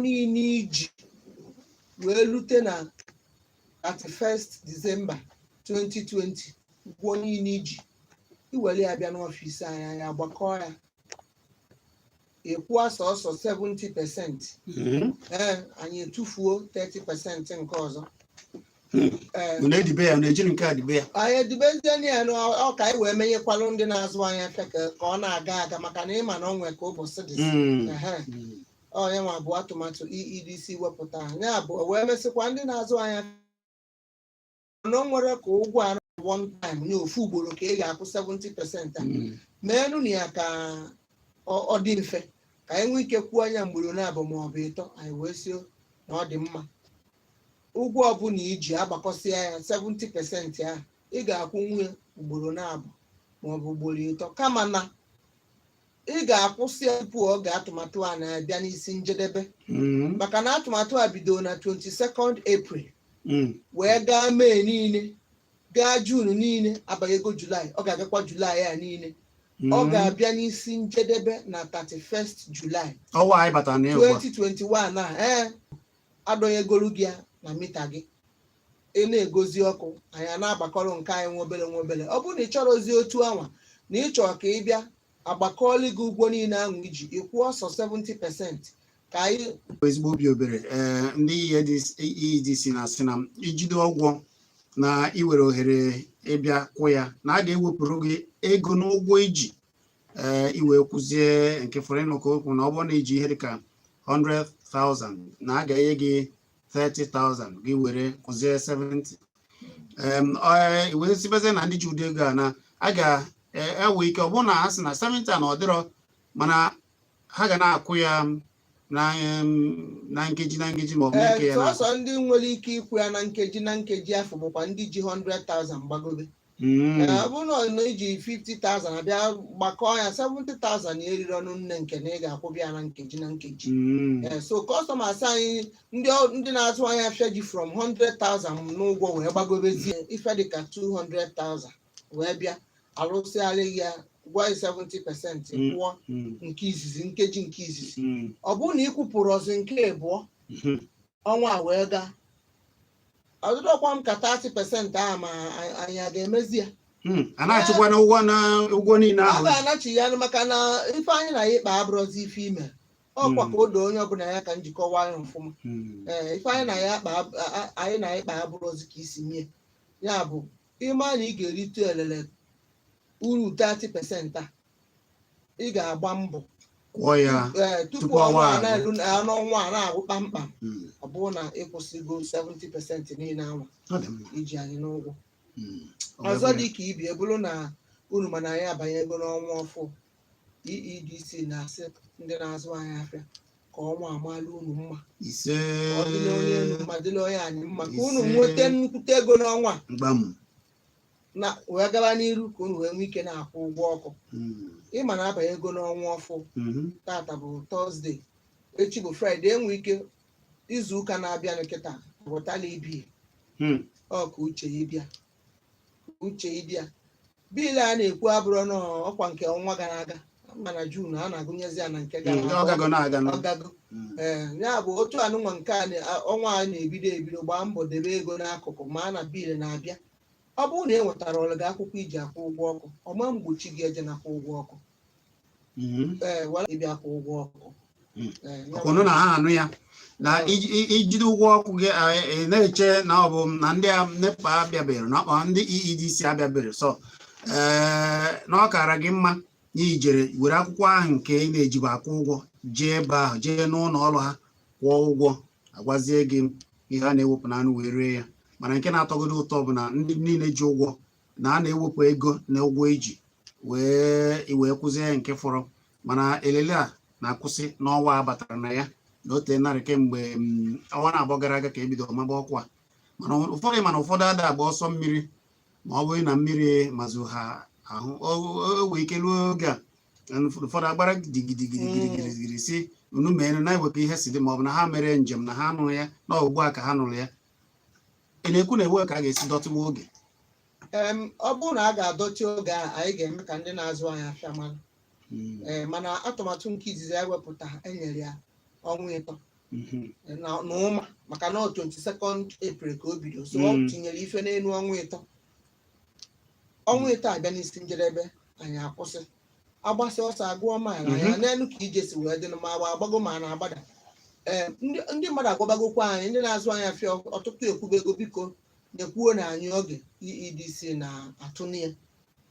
Niile iji wee lute na 31st December 2020, ụgwọ niile iji iwere ya bịa n'ọfịs anyị, anyị agbakọ ya, ịkwụọ sọsọ 70%. Ee, anyị etufuo 30% nke ọzọ. Ee. Unu edibe ya, unu ejiri nke a dibe ya. Anyị edibezie ya n'ọ ka anyị wee menyekwalụ ndị na-azụ anyị afịa ka ọ na-aga aga, maka na ịma na ọ nwee ka ụbọchị dị. Ehe. Ọ ya nwa bụ atụmatụ EEDC wepụtara ya, bụ wee mesịkwa ndị na-azụ anyị afịa na o nwere ka ụgwọ a one time nye ofu ugboro ka ị ga-akwụ 70% a. Meenụ na ya ka ọ dị mfe, ka anyị nwee ike kwuo anya mgboro na-abụ ma ọ bụ ịtọ. Anyị wee sị na ọ dị mma, ụgwọ ọbụla iji agbakọsịa ya 70% ahụ, ị ga-akwụ nwunye ugboro na-abụ ma ọ bụ ugboro ịtọ, kama na ị ga-akwụsị ya tupu oge atụmatụ a na-abịa n'isi njedebe. Maka na atụmatụ a bidoro na 22nd April wee gaa Mee niile, gaa June niile, abanyego Julaị, ọ ga-agakwa Julaị a niile. Ọ ga-abịa n'isi njedebe na 31st July Ọnwa anyị batara na ya ugbu a. 2021 a. Ee, adọnyegolu gị ya na mita gị, ị na-egozi ọkụ, anyị a na-agbakọrọ nke anyị nwa obere nwa obere. Ọ bụrụ na ị chọrọ ozi otu anwa, na ị chọrọ ka ị bịa agbakọọlị gị ụgwọ niile ahụ iji, ị kwụọ sọ 70% ka anyị Ezigbo obi obere. Ee, ndị EEDC na-asị na ijide ụgwọ na iwere ohere ịbịa kwụ ya, na a ga-ewepụrụ gị ego n'ụgwọ iji, ee, iwee kwụzie nke fọrọ. Ịnụ ka okwu na ọ bụrụ na iji ihe dịka 100,000, na a ga-enye gị 30,000, gị were kwụzie 70. Wee sibezie na ndị ji ụdị ego a na a ga-ewe ike, ọ bụrụ na ha sị na 70 a na ọ dịrọ, mana ha ga na-akwụ ya na nkeji na nkeji, ma ọ bụ na-eke ya na Sọsọ ndị nwere ike ịkwụ ya na nkeji na nkeji afọ bụkwa ndị ji 100,000 gbagobe. Ee, ọ bụrụ na ọ na iji 50,000 abịa gbakọọ ya 70,000, ya eriri ọnụ nne nke na ị ga-akwụbịa ya na nkeji na nkeji. Ee, so customers anyị, ndị na-azụ ahịa afịa ji from 100,000 n'ụgwọ wee gbagobezie ife dịka 200,000 wee bịa alụsịarị ya, gwa ya 70% kwụọ nke izizi, nkeji nke izizi. Ọ bụrụ na ị kwupụrụ ọzọ nke abụọ, ọnwa a wee gaa, ọdụdọkwa m ka 30% ahụ, ma anyị a ga-emezi ya. A na-achịkwa na ụgwọ na ụgwọ niile A ahụ. ga-anachi ya maka na ife anyị na ya ịkpa abụrụzi ife ime ọkwa ka o doo onye ọbụla ya ka njikọ ya ọfụma. Ee, ife anyị na ya akpa anyị na ịkpa abụrụzi ka isi mie ya bụ ịma na ị ga-erite elele uru 30% a, ị ga-agba mbọ kwụọ ya ee, tupu tupu ọnwa ọnwa a agwụ. Na-elu n'ọnwa a na-agwụ kpamkpam. Ọ bụrụ na ịkwụsịgo 70% niile anwa Ọ dị mma. iji anyị n'ụgwọ. Ọ Ọzọ wee dị ka ibi ebulu na unu, mana anyị abanyego n'ọnwa ọfụ. EEDC na-asị ndị na-azụ anyị afịa ka ọnwa amaala unu mma. Ise. Ka ọ dịla onye elu mma, dịla onye anyị mma, ka unu Ise. nweta nnukwute ego n'ọnwa a, Mgbam. na wee gaba n'iru ka unu wee nwee ike na-akwụ ụgwọ ọkụ. Ịma na abanyego n'ọnwa ọfụ. Tata bụ Thursday, echi bụ Friday, enwe ike izu ụka na-abịa nkịta ghọtala ibi. Ọ ka uche ya bịa, uche ịbịa. Bill a na-ekwu abụrụ n'ọkwa nke ọnwa gara aga, mana June a na-agụnyezi ya na nke gara Ọ aga. gago na-aga nọ. Ọ gago. Ee, ya bụ otu anụnwa nke a ọnwa a na-ebido ebido, gbaa mbọ debe ego n'akụkụ ma a na bill na-abịa. Ọ bụrụ na ị nwetara ọrụ gị akwụkwọ iji akwụ ụgwọ ọkụ, ọma mgbochi gị eje nakwa ụgwọ ọkụ. Ee, were ịbịa kwụ ụgwọ ọkụ. Ee, ya. Ọkwụnụ na ha anụ ya na ijide ụgwọ ọkụ gị, ị na-eche na ọ bụ na ndị a NEPA abịabere, na ọ ndị EEDC abịabere, so ee, na ọ kara gị mma na ijere were akwụkwọ ahụ nke ị na-ejibu akwụ ụgwọ jee ebe ahụ, jee n'ụlọ ọrụ ha kwụọ ụgwọ, agwazie gị ihe a na-ewepụ n'anụ wee ree ya. Mana nke na-atọgodo ụtọ bụ na ndị niile ji ụgwọ na a na-ewepụ ego na ụgwọ iji wee kwụzie nke fọrọ. Mana elele a na-akwụsị n'ọnwa a batara na ya na ote narị kemgbe ọnwa na-abụọ gara aga ka ebido maba ọkwa a. Mana ụfọdụ ada agba ọsọ mmiri, ma ọ bụghị na mmiri mazụ ha ahụ, o wee ike ruo oge a ụfọdụ agbara gidigidigidigidi si unu mere na-ewekọ ihe si dị, ma ọ bụ na ha mere njem na ha nụrụ ya na ugbu a ka ha nụrụ ya. Ị na-ekwu na ewe ka a ga-esi dọtịwa oge? Ọ bụrụ na a ga-adọchi oge a, anyị ga-eme ka ndị na-azụ anyị afịa mara. Ee, mana atụmatụ nke izizi anyị wepụta, enyere ya ọnwa 3. Na ụma maka na ọ 22nd April ka o bido, so ọ tinyere ife n'elu ọnwa 3. Ọnwa 3 abịa n'isi njedebe, anyị akwụsị agbasị ọsọ, agụọ mile anyị n'elu ka ije si wee dị, ma agba agbago ma na-agbada. Ee, ndị mmadụ agwabagokwa anyị, ndị na-azụ anyị afịa, ọtụtụ ekwubego, biko nyekwuo na anyị oge EEDC na-atụnye ya.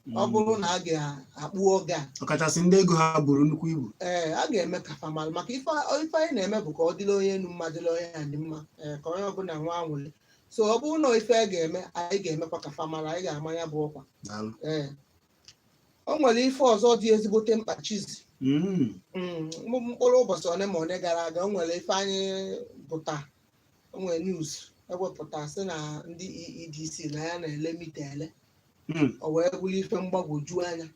Ọ bụrụ na a ga-akpụ oge a, ọkachasị ndị ego ha buru nnukwu ibu. Ee, a ga-eme ka famalụ maka ife anyị na-eme bụ ka ọ dịrị onye enu mma, dịrị onye anyị mma. Ee, ka onye ọbụla nwa anwụle. So ọ bụrụ na ife a ga-eme, anyị ga-emekwa ka famalụ, anyị ga-ama ya bụ ọkwa. Daalụ. Ee, o nwere ife ọzọ dị ezigbote mkpa, Chizi. Mkpụrụ ụbọchị one ma one gara aga, o nwere ife anyị gụta, o nwere news ewepụta sị na ndị EEDC na ya na-ele mita ele. O wee bụrụ ife mgbagwoju anya,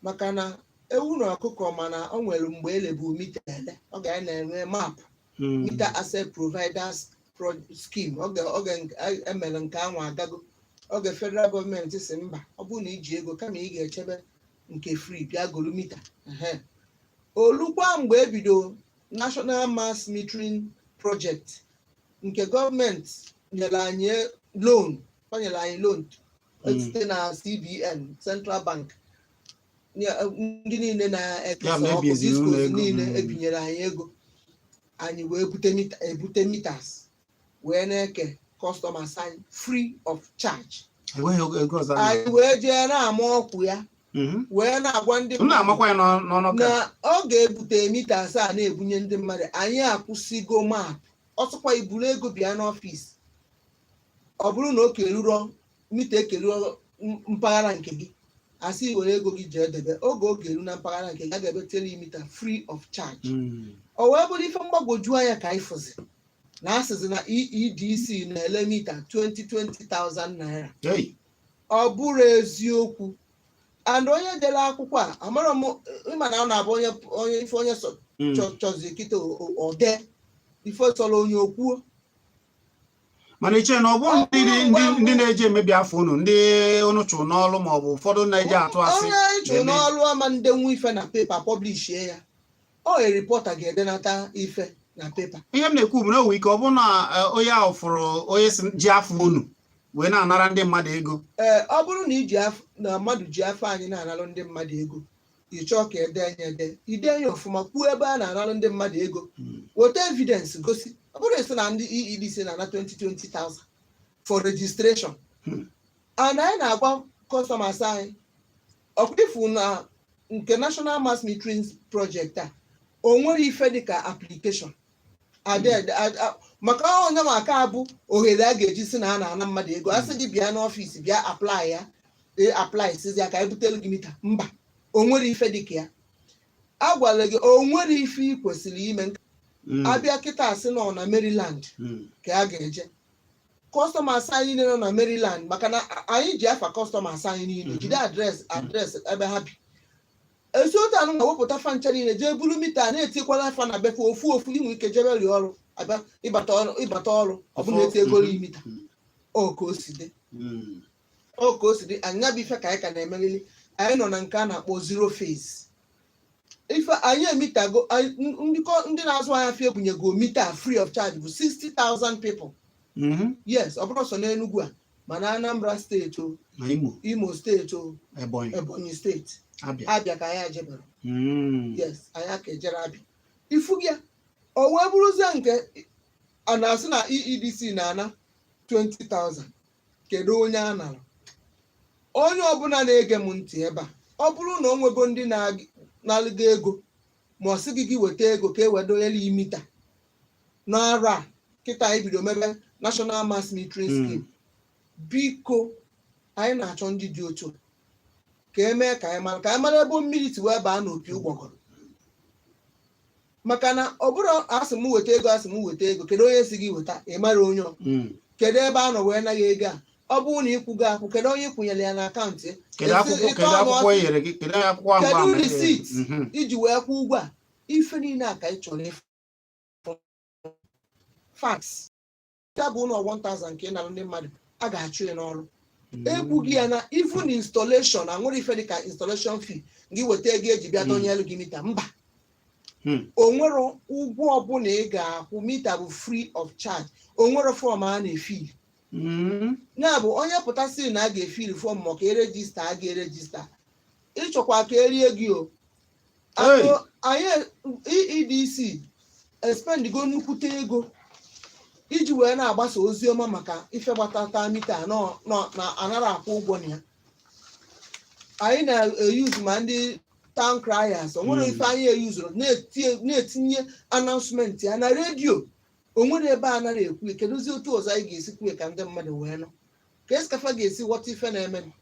maka na ewu na ọkụkọ, mana o nwere mgbe elebu mita ele, ọ ga na-enwe MAP, Meter Asset Providers Scheme. Oge emere nke anwa agago, oge federal gọọmenti si mba, ọ bụrụ na iji ego kama ị ga-echebe nke free, bịa golu mita. Ehe. Olukwa mgbe ebido National Mass Metering Project nke gọọmenti nyere anyị loan, ọ nyere anyị loan site na CBN, Central Bank. Ndị niile Ya na-ekesa bụ na ọkụ, ebieziri unu discos ego. niile, ebinyere anyị ego, anyị wee bute mita, ebute meters wee na-eke customers anyị free of charge. Enweghị ego ọzọ a Anyị wee jee na-ama ọkwụ ya, wee na-agwa ndị Unu na-amakwa ya n'ọnụ ka na ọ ga-ebute meters a na-ebunye ndị mmadụ. Anyị akwụsịgo MAP. Ọsọkwa iburu ego bịa n'ọfịs, ọ bụrụ na o keruro mita, ekeruro mpaghara nke gị, asị were ego gị jee debe. Oge oge eru na mpaghara nke gị, a ga-ebetere mita free of charge. O wee bụrụ ife mgbagwoju anya ka anyị fụzi na asịzi na EEDC na-ele mita 20,000 naira. Hey. Ọ bụrụ eziokwu, and onye dere akwụkwọ a, amara m, ịma na ọ na-abụ onye ife onye chọzi kịta, ọ dee ife sọrọ onye okwuo. Mana iche na ọ bụ Ọ ndị bụrụ ndị mgbe ndị na-eji emebi afọ unu, ndị unu chụrụ n'ọrụ, ma ọ bụ ụfọdụ na-eji atụ asị Onye anyị chụrụ na-eme. n'ọrụ ama ndenwu ife na paper publishie ya. Ọ e reporter ga-edenata ife na paper. Ihe m na-ekwu bụ na o nwere ike ọ bụrụ na onye ahụ fụrụ onye si ji afọ unu wee na-anara ndị mmadụ ego. Ee, ọ bụrụ na iji afọ, na mmadụ ji afọ anyị na-analụ ndị mmadụ ego, ị chọọ ka ede ya ede, ide ya ọfụma, kwuo ebe a na-analụ ndị mmadụ ego, weta evidence gosi. Ọ bụrụ esi na ndị EEDC na-ana 20,000 for registration, and anyị na-agwa customers anyị, ọkwa ifu na nke National Mass Metering Project a, o nwere ife dịka application Ade- a- a- maka onye ma aka abụ ohere a ga-eji si na a na-ana mmadụ ego, a sị gị bịa n'ọfịs, bịa apply ya, e apply sizi ya ka anyị butere gị mita. Mba, o nwere ife dịka ya. A gwara gị o nwere ife ị kwesịrị ime. Abịa kịta, asị nọ na Maryland ka a ga-eje. Customers anyị niile nọ na Maryland, maka na anyị ji afa customers anyị niile, jide address ebe ha bi, esi otu anụ na wepụta fa ncha niile, jee buru mita na-etikwala afa na befe ofu ofu. Inwe ike jebe rie ọrụ, abịa ịbata ọrụ, ịbata ọrụ, ọ bụ na eti ego mita. Ọ ka o si dị. Ọ ka o si dị. Anya bụ ife ka anyị ka na-emerili. Anyị nọ na nke a na-akpọ zero phase. Ife anyị emitago, ndị na-azụ ahịa afịa ebunyego mita free of charge bụ 60,000 people. Yes, ọ bụrụ sọ n'Enugu a, mana Anambra Steeti o, Na Imo. Imo Steeti o, Ebonyi. Ebonyi Steeti. Abịa. Abịa ka anyị ejebere. Yes, anyị aka ejere Abịa. Ifu gị ya, o wee bụrụzie nke a na-asị na EEDC na-ana 20,000, kedu onye a nara? Onye ọbụla na-ege m ntị ebe a, ọ bụrụ na o nwego ndị na-alụgo ego, ma ọ sị gị gị weta ego ka e wedonyere mita n'arọ a kịta anyị bido mebe National Mass Metering Scheme, biko, anyị na-achọ ndị dị otu a ka emee ka anyị mara ebe mmiri si wee baa n'opi ụgbọgọrọ, maka na ọ bụrụ asị m weta ego, asị m weta ego, kedu onye si gị weta? Ị mara onye ọ? Kedu ebe a nọ wee naghị ego a? Ọ bụrụ na ịkwụgo akwụ, kedu onye ịkwụnyere ya na akaụntụ ya? Kedu akwụkwọ? Ịtọ Kedu ọnụ akwụkwọ ọsị- e nyere gị? Kedu akwụkwọ ahụ Kedu ama e nyere gị? receipt iji wee kwụ ụgwọ a? Ife niile a ka ị chọrọ ịfụ, facts ya bụ ụlọ 1000 nke ị nara ndị mmadụ, a ga-achụ ya n'ọrụ. Ekwughị ya na even installation, anwere ife dịka installation fee, gị weta ego eji bịa dọnyelu gị mita. Mba. O nwere ụgwọ ọbụla ị ga-akwụ. Mita bụ free of charge. O nwere form a na-efill. Ya bụ, onye pụtasị na a ga-efill form maka eregister, a ga-eregister, ịchọkwa ka erie gị o. Hey. Anyị EEDC espendigo nnukwute ego iji wee na-agbasa ozi ọma maka ife gbatata mita nọ na anara akwụ ụgwọ na ya. Anyị na-eyuzu ma ndị town criers. O nwere ife anyị eyuzuru na-etinye announcement ya na redio. O nwere ebe a nara ekwu. Kedụzi otu ọzọ anyị ga-esi kwue ka ndị mmadụ wee nụ ka esikafa ga-esi ghọta ife na-eme?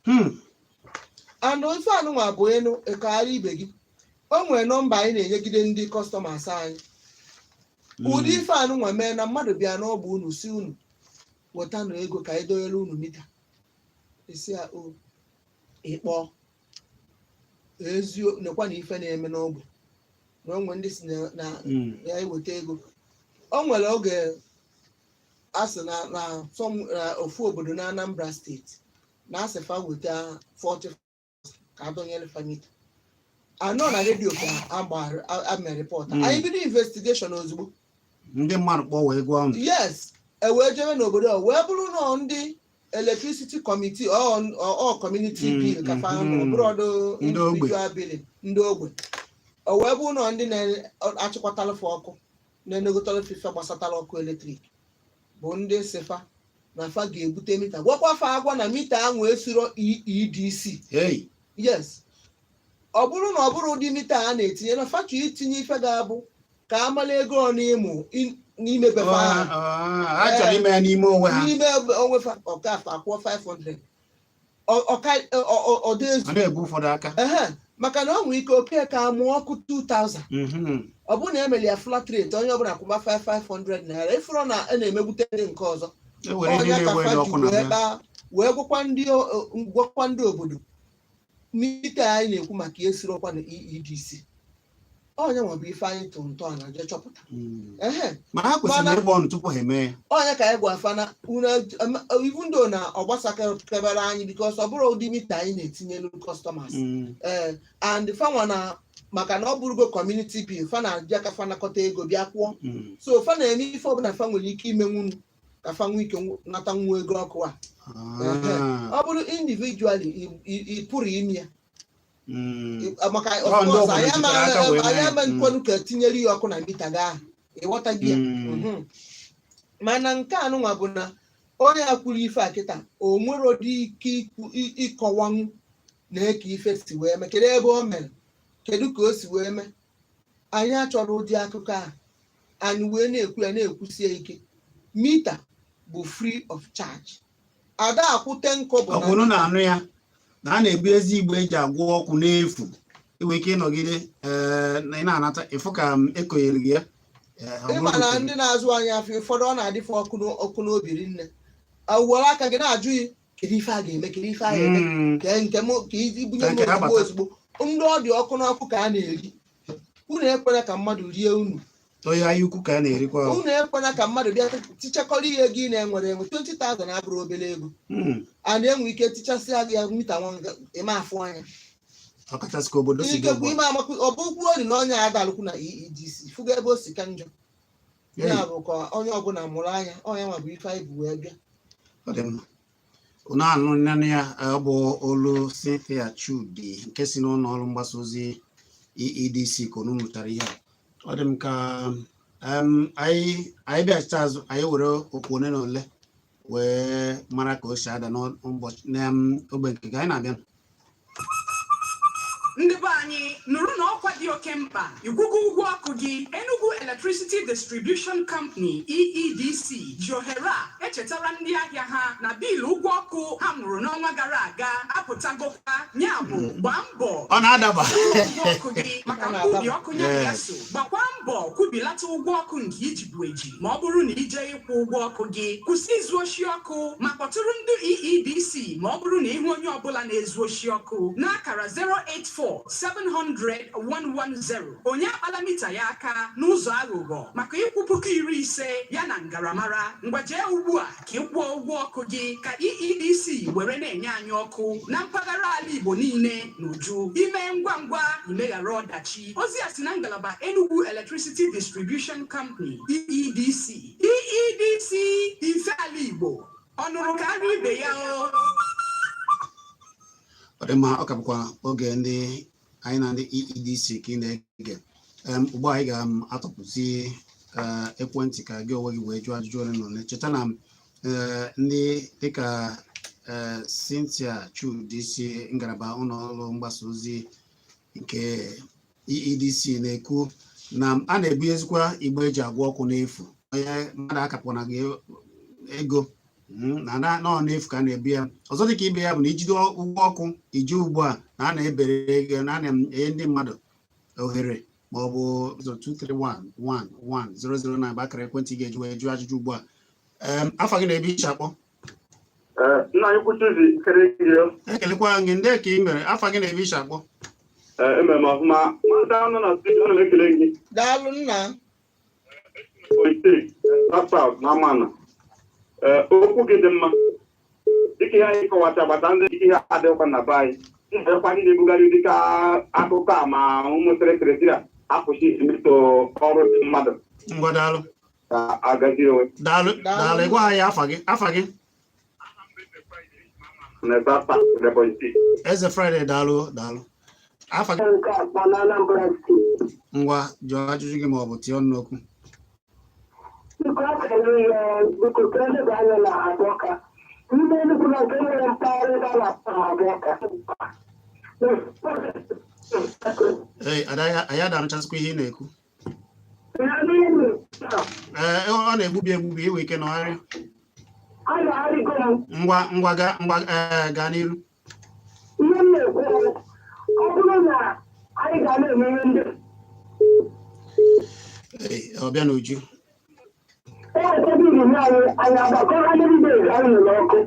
And ife anụnwa bụ enu ekegharị ibe gị. O nwere nọmba anyị na-enyegide ndị customers anyị. Ụdị ife anụnwa mee na mmadụ bịa n'ọgba unu, si unu wetanụ ego ka anyị donyere unu mita, isi ya o ịkpọ ezi nekwa na ife na-eme n'ogbe na onwe ndị si na ya eweta ego. O nwere oge a sị na ofu obodo na Anambra Steeti na asị fa weta 40 ka adọnyere fa mita anọ na redio ka agbara ame report. Anyị bido investigation ozugbo. Ndị mmadụ kpọọ wee gwa unu? Yes, e wee jebe n'obodo a, wee bụrụ nọ ndị electricity committee ọ community bill ka fa nọ, bụrụ ọdụ Ndị ogbe. Individual billing ndị ogbe. O wee bụrụ nọ ndị na-achịkwatalụfe ọkụ, na-enegotara ife gbasatara ọkụ eletrik, bụ ndị sifa na fa ga-ebute mita, gwakwa fa agwa na mita ahụ esiro EEDC. Hey. Yes, ọ bụrụ na ọ bụrụ ụdị mita a na-etinye na fa chọrọ itinye, ife ga-abụ ka amala ego ọ n'ịmụ n'ime befa ahụ. Ah, ha chọrọ ime ya n'ime onwe ha. N'ime onwe fa. Ọkafa akwụọ 500, ọ dị ezu. Ọ na-ebu ụfọdụ aka. Ehe, maka na ọ nwere ike oke ka mụọ ọkụ 2000. Ọ bụrụ na emere ya flat rate, onye ọbụla kwụba 5500 naira, ịfụrụ na a na-emegbute ndị nke ọzọ. E were ndị Ọnya ka na-ewe fa ji ọkụ na wee ya. kpaa, wee gwakwa ndị obodo, mita anyị na-ekwu maka ihe siri ọkwa na EEDC. Onye nwa bụ ife anyị tụ ntọala jee chọpụta. Ehe. Mana ha kwesịrị ịgba ọnụ tupu ha eme ya. Onye ka anyị gwa fana even though na ọ gbasakebere anyị, because ọ bụrụ ụdị mita anyị na-etinyelu customers. Ee, and fanwa na maka na ọ bụrụgo community bill, fa na-abịa ka fa nakọta ego bịa kwụọ. So fa na-eme ife ọbụla fa nwere ike imenwunu ka fa nwee ike nata nwa ego ọkụ a. Ah. Ọ bụrụ individually, ị pụrụ ime ya. Maka of Ọ, ndị course obodo anyị jikọrọ aka wee anyị mee ya. ama nkwenu ka tinyere ya ọkụ na mita gị ahụ, ịghọta gị ya. Mana nke anụnwa bụ na onye a kwuru ife a kịta, o nwere ụdị ike ịkọwanwu na eke ife si wee mee, kedu ebe o mere, kedu ka o si wee mee. Anyị achọrọ ụdị akụkọ a. Anyị wee na-ekwu ya, na-ekwusie ike, mita bụ free of charge, ada akwụ 10 kobo Ọ na bụrụ na mita. Anụ ya na a na-ebu ezi igbe eji agwọ ọkụ n'efu, inwe ike ịnọgide na ị na-anata ịfụ ka m ekonyere gị ya. Ọ bụrụ Ịma na nke gị. Ndị na-azụ anyị afọ ụfọdụ, ọ na-adịfe ọkụ n'obi rinne. Were aka gị na-ajụ ya, kedu ife a ga-eme, kedu ife a ga-eme? Ka nke m ka iji bunye Ka m nke ha ozugbo bata. Ozugbo ndị ọ dị ọkụ n'ọkụ ka a na-eri. Unu ekwela ka mmadụ rie unu. Onye ahịa ukwu ka a na-erikwa. Unu ekwela ka mmadụ bịa tichakọrọ ihe ego ị na-enwere enwe. 20,000 abụrụ obere ego. A na-enwe ike tichasịa gị ya mita nwa ịma afụ anya. Ọkachasị ka obodo si dị ugbu Ikekwe a. ime amakwu ọ bụ ụgwọ ori na onye adalụkwu na EEDC fụgo ebe o si ka njọ. Hey. Ya bụ ka onye ọbụla mụrụ anya. Onye nwa bụ ife anyị bụ wee bịa. Ọ dị mma. Unu anụ nne ya, ọ bụ olu Cynthia Chudi nke si n'ụlọ ọrụ mgbasa ozi EEDC ka unu mụtara ihe a. Ọ dị m ka anyị bịachite azụ, anyị were okwu ole na ole wee mara ka o si ada n'ụbọchị n'ogbe nke gị. Anyị na-abịa. Ndị be anyị, nụrụ na ọkwa dị oke mkpa. Ịkwụgo ụgwọ ọkụ gị? Enugu Electricity Distribution Company, EEDC, ji ohere a echetara ndị ahịa ha na bill ụgwọ ọkụ ha nwụrụ n'ọnwa gara aga apụtagokwa. Ya bụ, gbaa mbọ Ọ na-adaba. kwụọ ụgwọ ọkụ gị maka Ọ na-adaba. nkwubi ọkụ ya ya so. Gbakwa mbọ kwubilata ụgwọ ọkụ nke ijibu eji ma ọ bụrụ na ije ịkwụ ụgwọ ọkụ gị. Kwụsị izu oshi ọkụ ma kpọtụrụ ndị EEDC ma ọ bụrụ na ịhụ onye ọbụla na-ezu oshi ọkụ n'akara 084 700 110. Onye akpala mita ya aka n'ụzọ aghụghọ maka ịkwụ 50,000 ya na ngaramara. Ngwa, jee ugbu a ka ị kwụọ ụgwọ ọkụ gị ka EEDC were na-enye anyị ọkụ na mpaghara ala Igbo niile n'uju. Ime ngwa ngwa, imeghara ọdachi. Ozi a si na ngalaba Enugu Electricity Distribution Company, EEDC. EEDC, ife ala Igbo, ọ nụrụ karịa ibe ya o. Ọ dị mma, ọ ka bụkwa oge ndị anyị na ndị EEDC ka ị na-ege. Ugbu a anyị ga-atọpụzi ekwentị ka gị onwe gị wee jụọ ajụjụ ole na ole. Cheta na ndị dịka Cynthia Chudi si ngalaba ụlọ ọrụ mgbasa ozi nke EEDC na-ekwu na a na-ebunyezikwa igbe eji agwọ ọkụ n'efu. Onye mmadụ akapụna gị ego na nọ n'efu ka a na-ebu ya. Ọzọ dịka ibe ya bụ na ijide ụgwọ ọkụ iji ugbu a na a na-ebere ego na a na-enye ndị mmadụ ohere, ma ọ bụ 023111009 bụ akara ekwentị ị ga-eji wee jụọ ajụjụ ugbu a. Afa gị na-ebe iche akpọ? Nna anyị kwuchizi kere gị. Ekelekwa gị. Ndị ka ị mere, afa gị na-ebe iche akpọ? Emere m ọfụma. Nwata nọ na studio, ana m ekele gị. Daalụ, nna. Point South na Amana. Ee, okwu gị dị mma, dịka ihe anyị kọwacha gbata ndị ihe adịghịkwa na be anyị. Ndekwa ndị na-ebugharị dịka akụkọ a ma ụmụ sekretari a akwụsị emetọ ọrụ ndị mmadụ. Ngwa, daalụ. Ka agazi onwe. Daalụ. Daalụ. Daalụ. Ịgwa anyị afa gị, afa gị? Na South Point. Eze Friday, daalụ, daalụ. Afa gị? Nke akpọ na Anambra Steeti. Ngwa, jụọ ajụjụ gị ma ọ bụ tie ọnụ n'okwu. Biko, achọrọ ihe, biko, ka eleba anya na Abọka. N'ime Enugu na nke nwere mpaghara ebe a na-akpọ Abọka. Ee, ada anyị adanụchasịkwa ihe ị na-ekwu. Ee, ọ na-egbubi egbubi. Iwe ike nọgharịa. A na-arịgo m. Ngwa ngwa, gaa, ngwa, ee, gaa n'iru. Ihe m na-ekwu bụ, ọ bụrụ na anyị ga na-eme ihe ndị Ee, ọ bịa n'uju. Eweta bill anyị, anyị agbakọ how many days anyị nwere ọkụ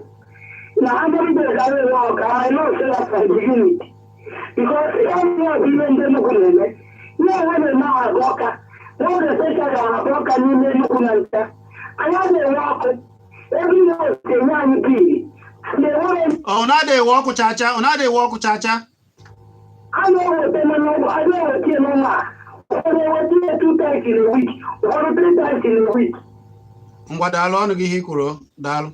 na how many days anyị nwere ọkụ, anyị na-ose ya from the unit, because ihe bụ ihe ndị Enugu na-eme, ihe ha na-eme agụ ọka nwere especially agụ ọka n'ime Enugu na nta anyị na-enwe ọkụ ebe ihe enye anyị bill na-enwere. Ọ na-ada ewe ọkụ chacha? Ọ na-ada ewe ọkụ chacha? A na-eweta mana a na-eweta ya n'ụlọ a, ụfọdụ eweta ya two times in a week, ụfọdụ three times in a week. Ngwa, daalụ. Ọnụ gị ihe i kwuru. Daalụ.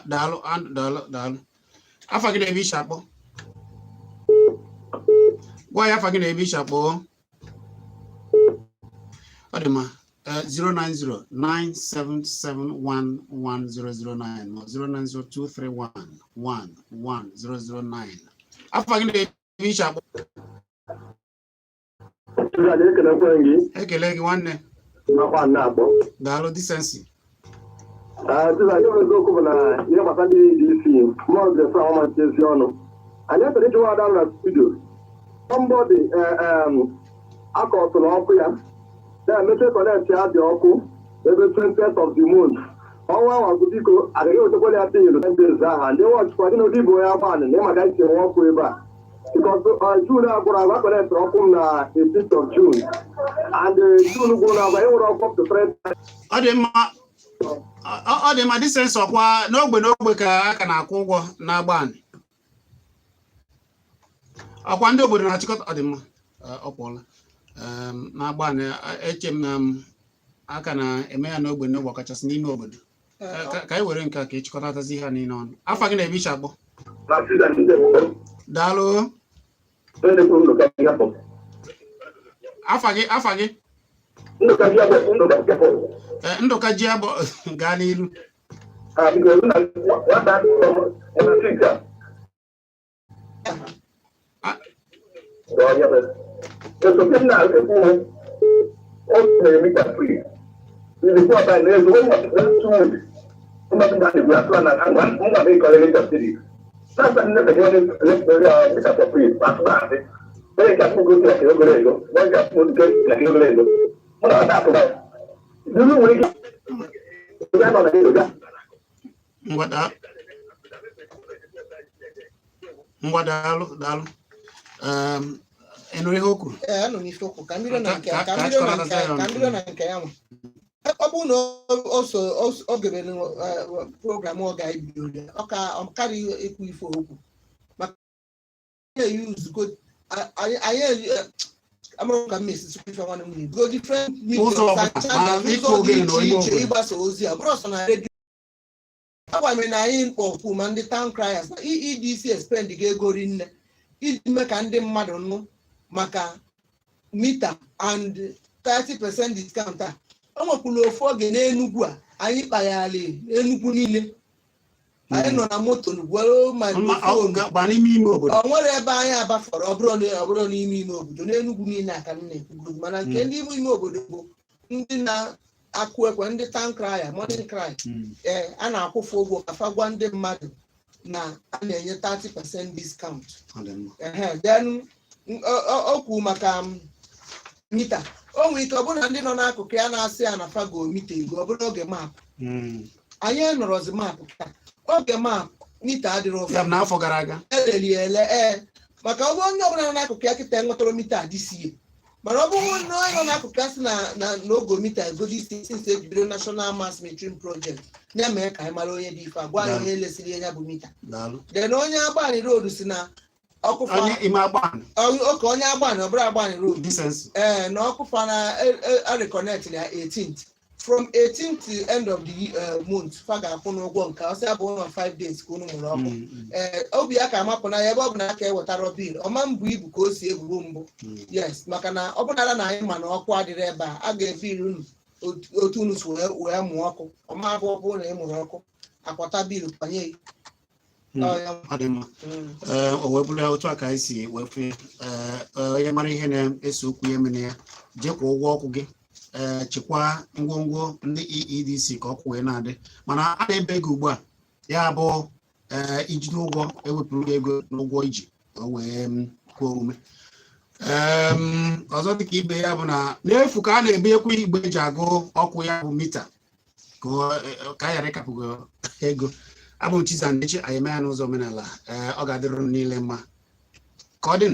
Daalụ, daalụ, daalụ. Afa gị na-ebe iche akpọ? Gwa ya afa gị na-ebe iche akpọ. Ọ dị mma. 09097711009 ma 09023111009. Afa gị na-ebe iche akpọ? Ekelekwe gị. Ekele gị, nwanne. Nakwa na-akpọ. Daalụ, Decency. Tụza ihe bụ eziokwu bụ na ihe gbasara ndị ADC mụọ ga-esi ahụ ezi ọnụ. Anyị ekpere ịjụwa ada na studio. Somebody akọtụrụ ọkụ ya na-emeche connect ya dị ọkụ ebe 20th of the month, ọnwa ahụ. Biko, agaghị ewetakwala ya bill 10 days ahụ. Ndị wọchịkwa gị na ụdị bụ onye agbanị na ịmaka isi enwe ọkụ ebe a, because June agwụrụ agwa, connect ọkụ m na 18th of June, and June gwụrụ agwa, enwere ọkụ up to three. Ọ dị mma, ọ dị mma, Decency. Ọkwa n'ogbe n'ogbe ka a ka na-akwụ ụgwọ n'agba anị. Ọkwa ndị obodo na-achịkọta. Ọ dị mma. Ọ pụọla. N'agba anị, eche m na m a ka na-eme ya n'ogbe n'ogbe, ọkachasị n'ime obodo. Ka anyị were nke a ka ịchịkọtatazi ihe a niile ọnụ. Afa gị na-ebe iche akpọ? Daalụ. Afa gị, afa gị? Ee, Ndụka ji abọ, gaa n'iru. Ah, biko, nwata nwata a. Ah. Eso m na-ekwu, o mere mita free. Before I na-ezo 2 weeks. Mmadụ na-ekwu atụ na nwa m ịkọrọ mita free. Sasa nne ka onye mita for free, atụ na-asị. Onye nke akwụkwọ gosi na ogolo ego, onye nke akwụkwọ gosi na ogolo ego. Mụ na ọta atụba. Duru nwere ike ya nọ na ego. Ngwa, ngwa, daalụ, daalụ. Ị nụrụ ihe o kwuru? Ee, anụ m ife okwu. Ka m bido na nke Ka ka m bido na nke chịkọnata ya ka m bido na nke ya nwa. Ọ bụrụ na o so o gebere program ọ ga-ebido ya, ọ ka ọ karịa ikwu ife okwu maka na-eyuzugo anyị amụrụ ka m esi ife nwanne m go different Ụzọ ọbụla, mediums and channels, ma ịkụ ụzọ dị ogene na iche onye iche ọbụla. Ịgbasa ozi a bụrụ sọ na redio agwa mere na anyị mkpọkwu ma ndị town criers na EEDC expend ga ego rinne iji mee ka ndị mmadụ nụ maka mita and 30% discount a. O nwekwuru ofu oge n'Enugwu a anyị kpagharị n'Enugwu niile, anyị nọ na moto gwere microphone. Gba n'ime ime obodo. Ọ nwere ebe anyị abafọrọ, ọ bụrụ n'ime ime obodo n'Enugwu niile aka m na-ekwugoro, mana nke ndị ime ime obodo bụ ndị na-akụ ekwe, ndị town crier, morning cry. Ee, a na-akwụfe ụgwọ ka fa gwa ndị mmadụ na a na-enye 30% discount. Ọ dị mma. Ehe, then o kwuru maka mita. O nwere ike ọ bụrụ na ndị nọ n'akụkụ ya na-asị ya na fago mita ego, ọ bụrụ oge MAP. Anyị nọrọzi MAP taa, oge MAP mita adịrị Ya ụfụ. bụ n'afọ gara aga. Eleli ele, ee, maka ọ bụrụ onye ọbụla nọ n'akụkụ ya kịta enwetara mita adịsie, mana ọ bụrụ na onye nọ n'akụkụ ya si na n'ogo mita ego dị isi since ebido National Mass Metering Project, ya mee ka anyị mara onye dị ife a, gwa anyị onye lesiri ya bụ mita. Daalụ. Then onye Agbani Road si na ọkụfa Onye ime Agbani. Oke, onye Agbani, ọ bụrụ Agbani Road. Decency. Ee, na ọkụfa na a reconnect na 18th, from 18th to end of the month, fa ga-akwụ n'ụgwọ nke ọsọ ya bụ ụlọ 5 days ka unu mụrụ ọkụ. Ee, obi ya ka amapụ na ya ebe ọ bụ na aka ewetara bill ọma mbụ ibu ka o si ebubo mbụ. Yes, maka na ọ bụnara na anyị ma na ọkụ adịrị ebe a, a ga-ebiri unu otu unu si wee mụọ ọkụ ọma abụọ bụrụ na ị mụrụ ọkụ akwata bill kwanye. Ọ ya. Ọ dị mma. Ee, o wee bụrụ ya otu a ka anyị si wee fụ ya. Ee, onye mara ihe na-ese okwu ya emene ya, jee kwụọ ụgwọ ọkụ gị, ee, chekwaa ngwongwo ndị EEDC ka ọkụ wee na-adị, mana a na-ebe ego ugbu a, ya bụ, ee, ijide ụgwọ, ewepụrụ gị ego n'ụgwọ iji ka o wee kwuo omume. Ọzọ dịka ibe ya bụ na n'efu ka a na-ebinyekwa igbe eji agụ ọkụ, ya bụ mita, ka a ghara ịkapụgo ego. Abụ m Chizzy. Anyị eme ya n'ụzọ omenala. Ee, ọ ga-adịrị unu niile mma. Ka ọ dị.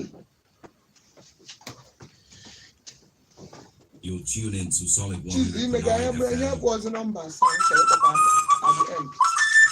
You're tuned in to Solid Chizu imega ihe 100.9 ihe FM. bụ ọzọ nọmba 7 chọrọ ịkpọta at the end.